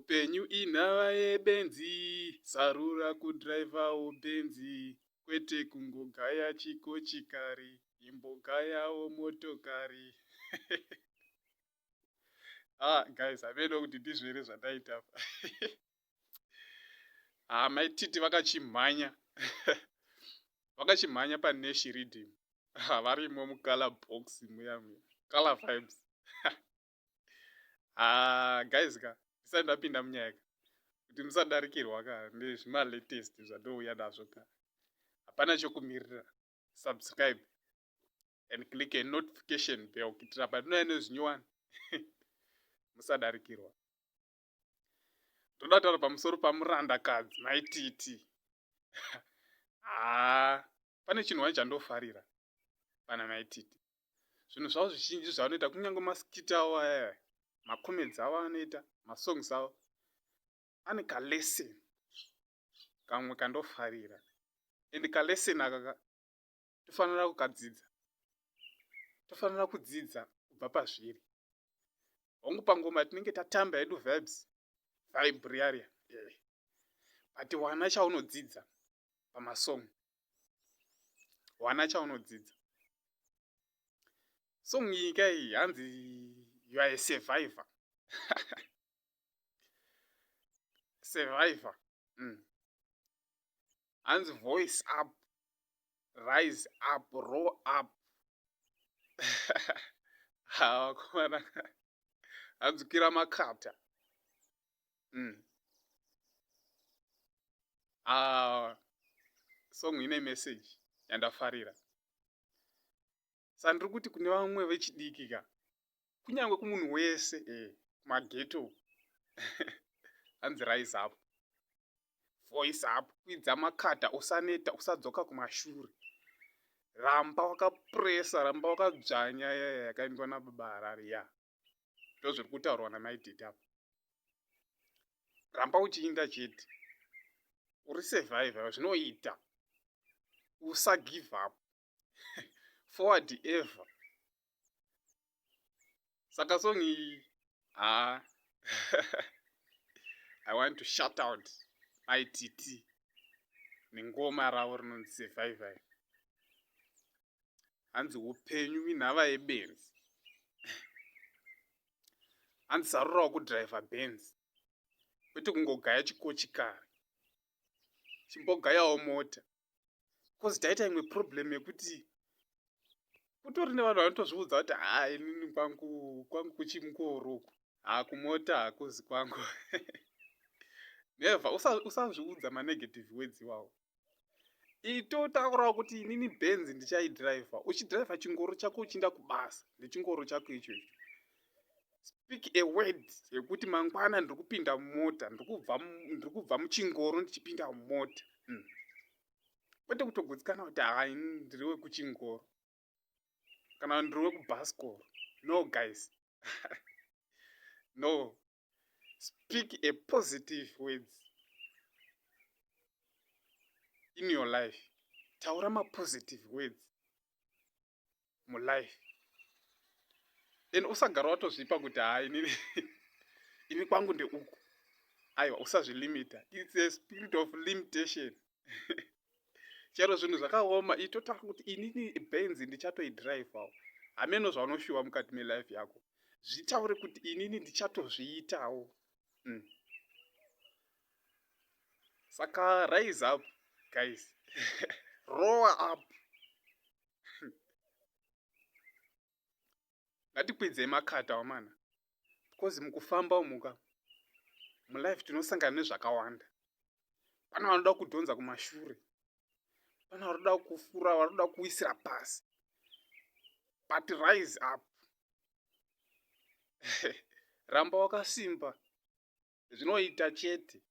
Upenyu inhava yebenzi, sarura kudrivawo benzi, kwete kungogaya chikochikari, imbogayawo motokari. Ah, guys, hameno kuti ndizvo here zvandaita apa. Ah, mai Titi vakachimhanya. Vakachimhanya paNash Riddim. Ah, varimo mucolor box muya muya. Color vibes. Ah, guys ka, ndisati ndapinda munyaya ka. Kuti musadarikirwa ka nezvimalatest zvandouya nazvo ka. Hapana chokumirira. Subscribe and click a notification bell kuitira patinouya nezvinyowani. Musadarikirwa. Ndoda kutaura pamusoro pamurandakadzi Mai Titi. Haa, pane chinhu wani chandofarira pana Mai Titi. Zvinhu zvavo zvizhinji zvavanoita kunyange maskit avo aya, macomments avo anoita, masongs avo ane kalesson kamwe kandofarira. And kalesson aka ka tofanira kukadzidza. Tofanira kudzidza kubva pazviri. Hongu pangoma tinenge tatamba hedu vibes, vibe riya riya. Eh. But wana chaunodzidza pamasong. Wana chaunodzidza. Song iyi ka iyi hanzi you are a survivor. Survivor. Hanzi voice up, rise up, roll up. Vakomana hanzi kwira makata. Ah, song ine message yandafarira. Saka ndiri kuti kune vamwe vechidiki ka, kunyange kumunhu wese kumageto hanzi rise up, voice up, kwidza makata, usaneta, usadzoka kumashure, ramba wakapresa, ramba wakadzvanya. Yaya yakaimbwa nababa Harare ya, ndozviri kutaurwa naMai Titi apa. Ramba uchiinda chete, uri survivor, zvinoita, usa give up, forward ever. Saka song iyi, haa, I want to shout out Mai Titi nengoma ravo rinonzi Survivor. Hanzi upenyu inhava yebenzi, hanzi sarurawo kudhiraivha benzi, kwete kungogaya chikochikari, chimbogayawo mota. Because taita imwe problem yekuti kutori nevanhu vanotozviudza kuti haa, inini kwangu kwangu kuchimukoro uku, haa, kumota hakuzi kwangu. Never usazviudza manegative words iwawo. Itotaurawo kuti inini benzi ndichaidhiraivha. Uchidhiraivha chingoro chako uchienda kubasa nechingoro chako ichocho, speak a word yekuti mangwana ndiri kupinda mumota, ndiri kubva muchingoro ndichipinda mumota. Kwete kutogutsikana kuti haa, ini ndiri wekuchingoro kana ndiri wekubhasikoro. No guys, no, speak a positive words in your life. Taura mapositive words mulife and usagara watozvipa kuti haa, inini ini kwangu ndeuku. Aiwa, usazvilimita. It's a spirit of limitation. Chero zvinhu zvakaoma, itotaura kuti inini benzi ndichatoidhiraivhawo. Hameno zvaunoshuwa mukati melife yako, zvitaure kuti inini ndichatozviitawo. Saka rise up guys, roll up, ngatikwidzei makata wamana, because mukufamba umuka mulife tinosangana nezvakawanda. Pane vanoda kudhonza kumashure, pane vanoda kufura, vanoda kuwisira pasi, but rise up, ramba wakasimba, zvinoita chete.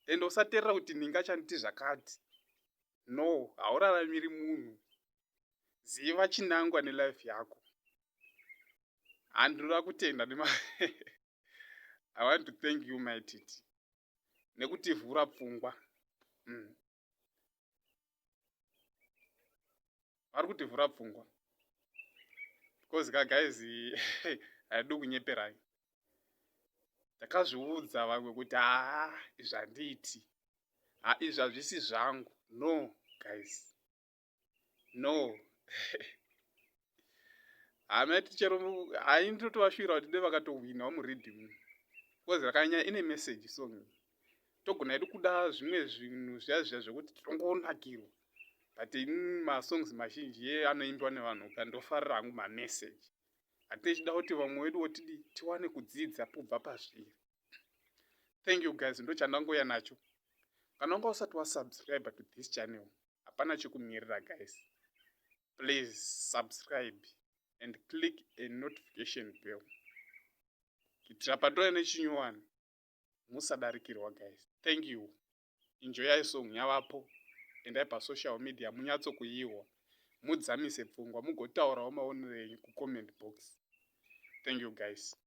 Ende usateerera kuti ndingachanditi zvakati. No, hauraramiri munhu. Ziva chinangwa nelife yako. Handinoda kutenda nema I want to thank you, Mai Titi, nekutivhura pfungwa. Vari kutivhura pfungwa because ka guys, haidi kunyeperai. Ndakazviudza vamwe kuti haa, izvi handiiti, ha, izvi hazvisi zvangu. No guys, no, hamaiti chero hai, ndinotovashuvira kuti de vakatohwinawo muriddim, because rakanyanya, ine message song. Togona hedu kuda zvimwe zvinhu zviya zviya zvekuti tinongonakirwa, but ini masongs mazhinji ye anoimbiwa nevanhu ka, ndofarira hangu mamessage hatichida kuti vamwe veduwo tidi tiwane kudzidza kubva pazviri. Thank you guys, ndo chandangoya nacho. Kana wanga usati wasubscribe to this channel, hapana chekumirira guys, please subscribe and click a notification bell kuitira patouya nechinyowani musadarikirwa. Guys, thank you, enjoyai song yavapo. Endai pasocial media munyatsokuihwa, mudzamise pfungwa, mugotaurawo maonero enyu kucomment box. Thank you guys.